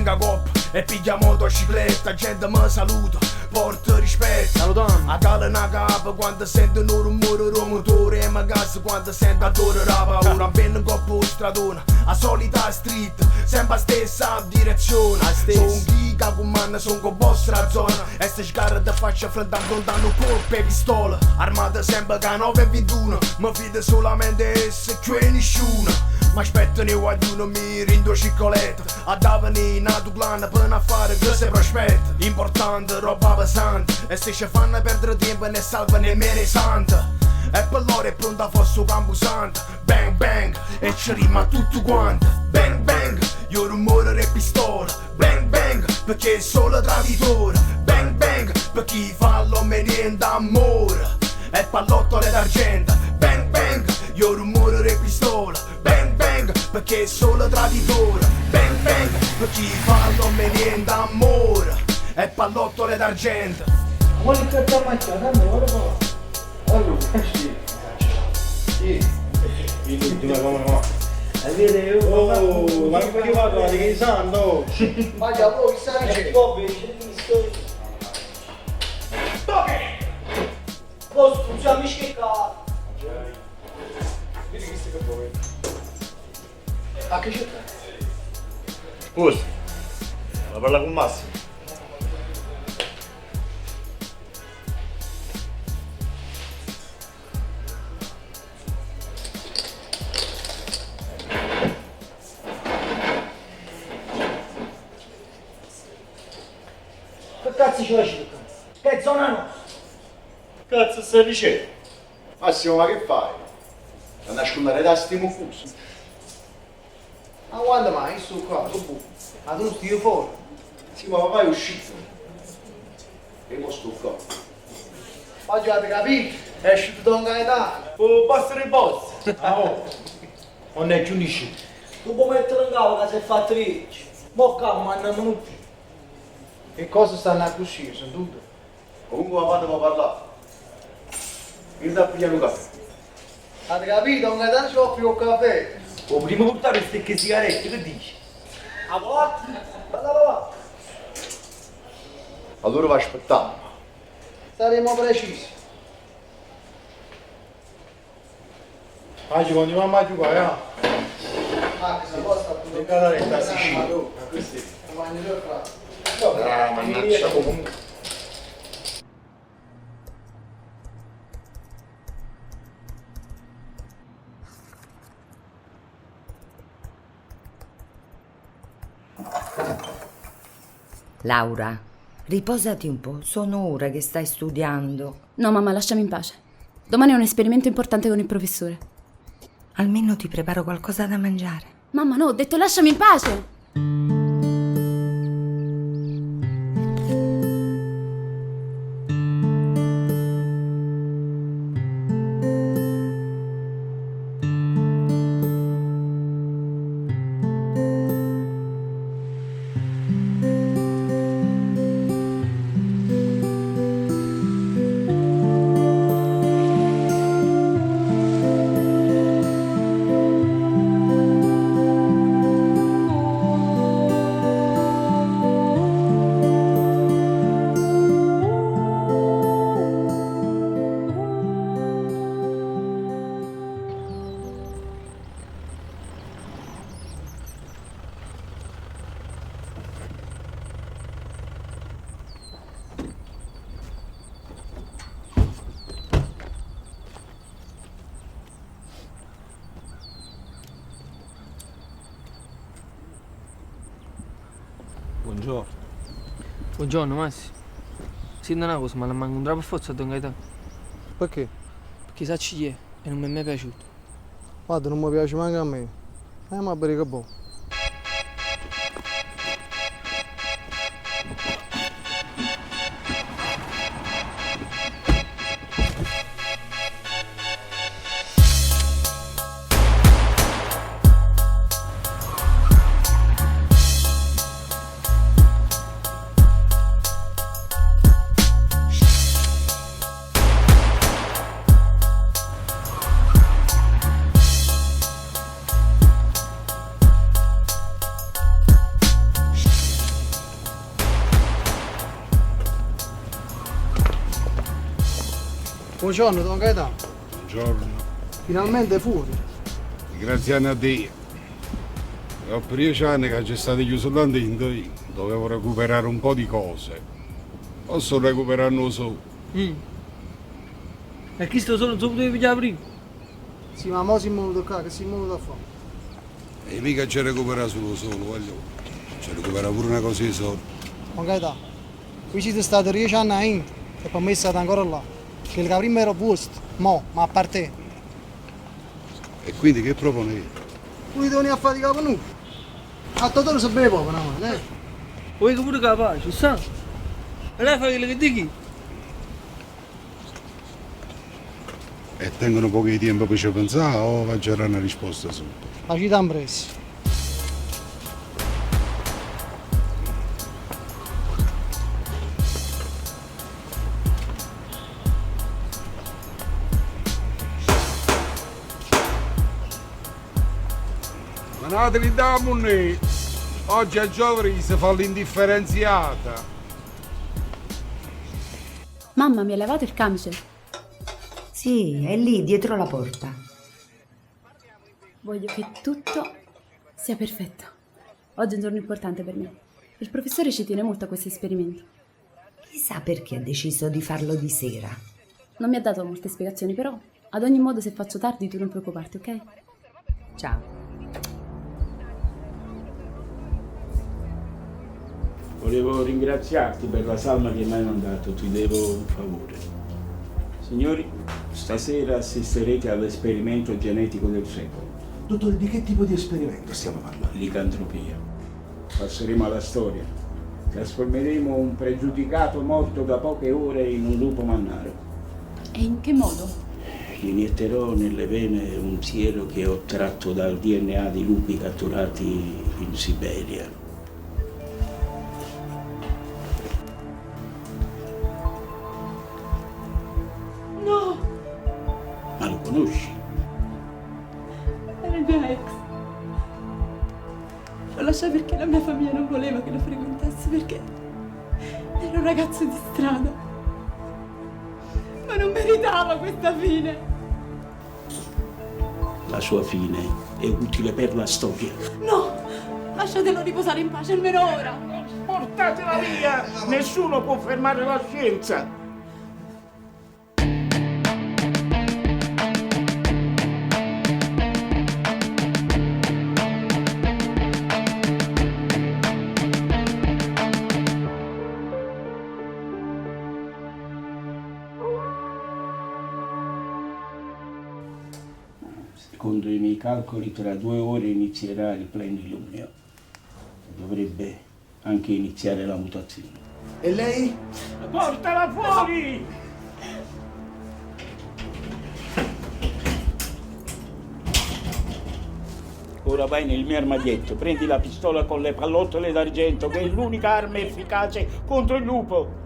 Scengo 'a coppa e piglio 'a motocicletta, 'A gente me saluta, porto rispetto. Salutamm. Acalo 'a capa quando sento nu rummore d' 'o motore e me gaso quando sento addore d' 'a paura. Appena 'ncopp' 'o stradone, 'a solita street, sempe 'a stessa direzione. 'A stessa. Song ij ca cummanno, song 'o boss d' 'a zona e si sgarro te faccio affrontà 'nfronte a nu colpo 'e pistola. Armato sempe cu 'a nove e vintuno, me fido solamente 'e essa cchiù 'e nisciuno. M'aspettano 'e guagliune mie dint' 'o circoletto, adda venì n'atu clan pe n'affare che se prospetta. Importante, robba pesante, e si ce fanno perdere tiempo 'n'e salva nemmeno 'e sante. E pe lloro è pronta 'a fossa 'o campusanto. Bang bang, e accerimm a tutt quant. Bang bang, è 'o rummore d' 'e pistole. Bang bang, pecché è solo traditore. Bang bang, pe chi fa l'omm 'e niente ammore. E pallottole d'argento. Bang bang, è 'o rummore d' 'e pistole. Bang bang, pecché è solo traditore. Bang bang, pe chi fa l'omm 'e niente ammore. E pallottole d'argento. Ma quando cazzo a macchina, tanto ora qua. Allora, sì. Sì. Oh, ma che vado di che santo? Ma già, oh, che stai dicendo? Posto, già mi schicca. Ma che c'è? Scusa, ma parla con Massimo. Che cazzo ci faccio qua? Che è zona nostra? Cazzo stai dicendo? Massimo, ma che fai? A nascondere da sti muccusi. Ma quando mai? Io sto qua, sono buco. Ma tu stai fuori. Sì, ma papà è uscito. E mo sto qua. Ma già avete capito? È uscito Don Gaetano. Oh, basta il boss! Ah, oh. Non è più nessuno. Tu puoi mettere in capo che si è fatto ricco. Mo qua mi hanno più. Che cosa stanno a così, sentito? Comunque papà devo parlare. Vieni a pigliare un caffè. Avete capito? Don Gaetano ci offre un caffè. O prima portare queste sigarette, che dici? A volta? Bella papà. Allora va aspettiamo. Saremo precisi. Ah, ci continuiamo a giocare, ah. Ah, che se posta Che calaretta si scia. Ah, mannaggia comunque. Laura, riposati un po', sono ore che stai studiando. No, mamma, lasciami in pace. Domani ho un esperimento importante con il professore. Almeno ti preparo qualcosa da mangiare. Mamma, no, ho detto lasciami in pace! Buongiorno. Buongiorno Massi. Senti una cosa, ma la manco un drappo forza a Don Gaetano. Perché? Perché sa chi è e non mi è mai piaciuto. Guarda, non mi piace manco a me. Ma per che boh. Buongiorno, Don Gaetano. Buongiorno. Finalmente fuori. Grazie a Dio. Dopo 10 anni che c'è stato chiuso là dentro, io dovevo recuperare un po' di cose. Posso recuperarlo solo. E chi sto solo non potevi pigliare prima? Sì, ma mo siamo venuti qua, che siamo venuti a fare? E mica c'è recupera solo solo, voglio. C'è recupera pure una cosa di soldi. Don Gaetano, qui siete stati 10 anni a Inter e per me è stato ancora là. Quello che prima era vostro, mo, ma a parte. E quindi che proponete? Voi dovete a faticare per noi. A Totoro si beve poco, no? Eh? Vuoi che pure capace, sa? E lei fa quello che dici? E tengono poco di tempo per ci pensare o va già una risposta subito? La città in presso. Manateli da moneta. Oggi a giovani si fa l'indifferenziata. Mamma mi ha lavato il camice. Sì, è lì dietro la porta. Voglio che tutto sia perfetto. Oggi è un giorno importante per me. Il professore ci tiene molto a questo esperimento. Chissà perché ha deciso di farlo di sera. Non mi ha dato molte spiegazioni, però ad ogni modo se faccio tardi tu non preoccuparti, ok? Ciao. Volevo ringraziarti per la salma che mi hai mandato, ti devo un favore. Signori, stasera assisterete all'esperimento genetico del secolo. Dottore, di che tipo di esperimento stiamo parlando? Licantropia. Passeremo alla storia. Trasformeremo un pregiudicato morto da poche ore in un lupo mannaro. E in che modo? Gli inietterò nelle vene un siero che ho tratto dal DNA di lupi catturati in Siberia. No! Ma lo conosci? Era il mio ex. Lo lasciai perché la mia famiglia non voleva che lo frequentassi perché era un ragazzo di strada. Ma non meritava questa fine. La sua fine è utile per la storia. No! Lasciatelo riposare in pace almeno ora. Portatela via! Nessuno può fermare la scienza! Secondo i miei calcoli, tra 2 ore inizierà il plenilunio. Dovrebbe anche iniziare la mutazione. E lei? Portala fuori! Ora vai nel mio armadietto, prendi la pistola con le pallottole d'argento, che è l'unica arma efficace contro il lupo.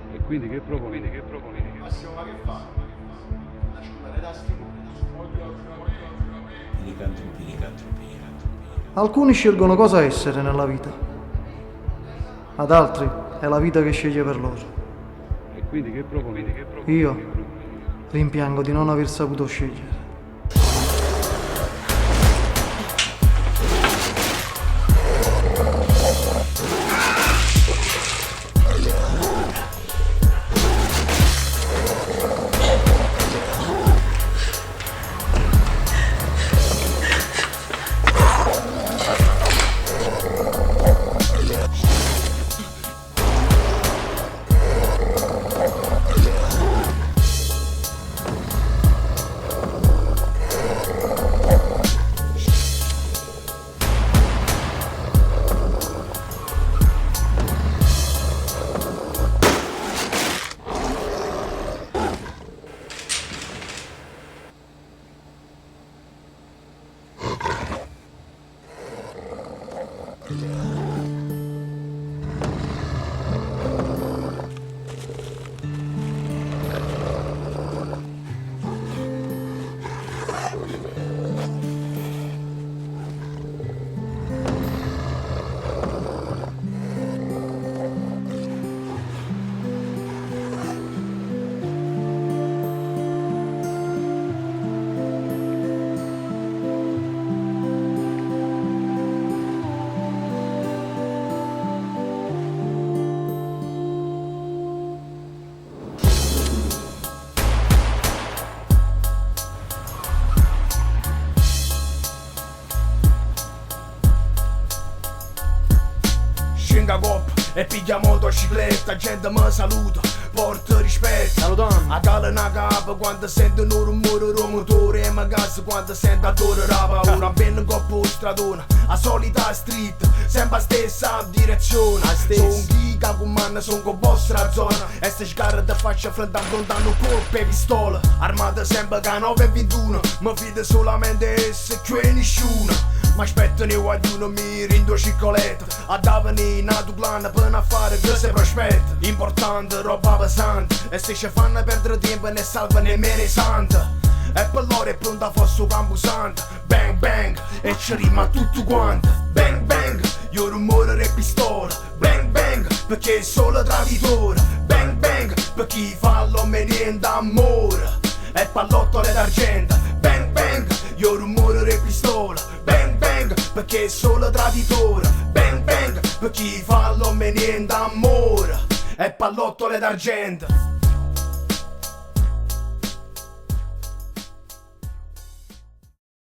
E quindi che proponete? Massimo, ma che fai? Licantropia, licantropia. Alcuni scelgono cosa essere nella vita, ad altri è la vita che sceglie per loro. E quindi che proponete? Io rimpiango di non aver saputo scegliere. Scengo 'a coppa e piglio 'a motocicletta, 'A gente me saluta, porto rispetto. Salutamm. Acalo 'a capa quando sento nu rumore d' 'o motore e me gaso quando sento addore d' 'a paura. Appena 'ncopp' 'o stradone, 'a solita street, sempe 'a stessa direzione. 'A stessa. Song ij ca cummanno, song 'o boss d' 'a zona. E si sgarro te faccio affrontà 'nfronte a nu colpo 'e pistola. Armato sempe cu 'a 9 e 21, me fido solamente 'e essa, cchiù 'e nisciuno. M'aspettano 'e guagliune mie dint' 'o circoletto, adda venì n'atu clan pe n'affare che se prospetta. Importante, robba pesante, e si ce fanno perdere tiempo n' 'e salva nemmeno 'e sante. E pe loro è pronta 'a fossa 'o campusanto. Bang bang, e accerimm' a tutte quante. Bang bang, è 'o rumore d' 'e pistole. Bang bang, pecché è solo traditore. Bang bang, pe chi fa l'omm' 'e niente ammore. E pallottole d'argento. Bang bang, è 'o rumore d' 'e pistole. Bang bang, pecché è solo traditore. Bang bang, pe chi fa l'omm' 'e niente ammore. E pallottole d'argento.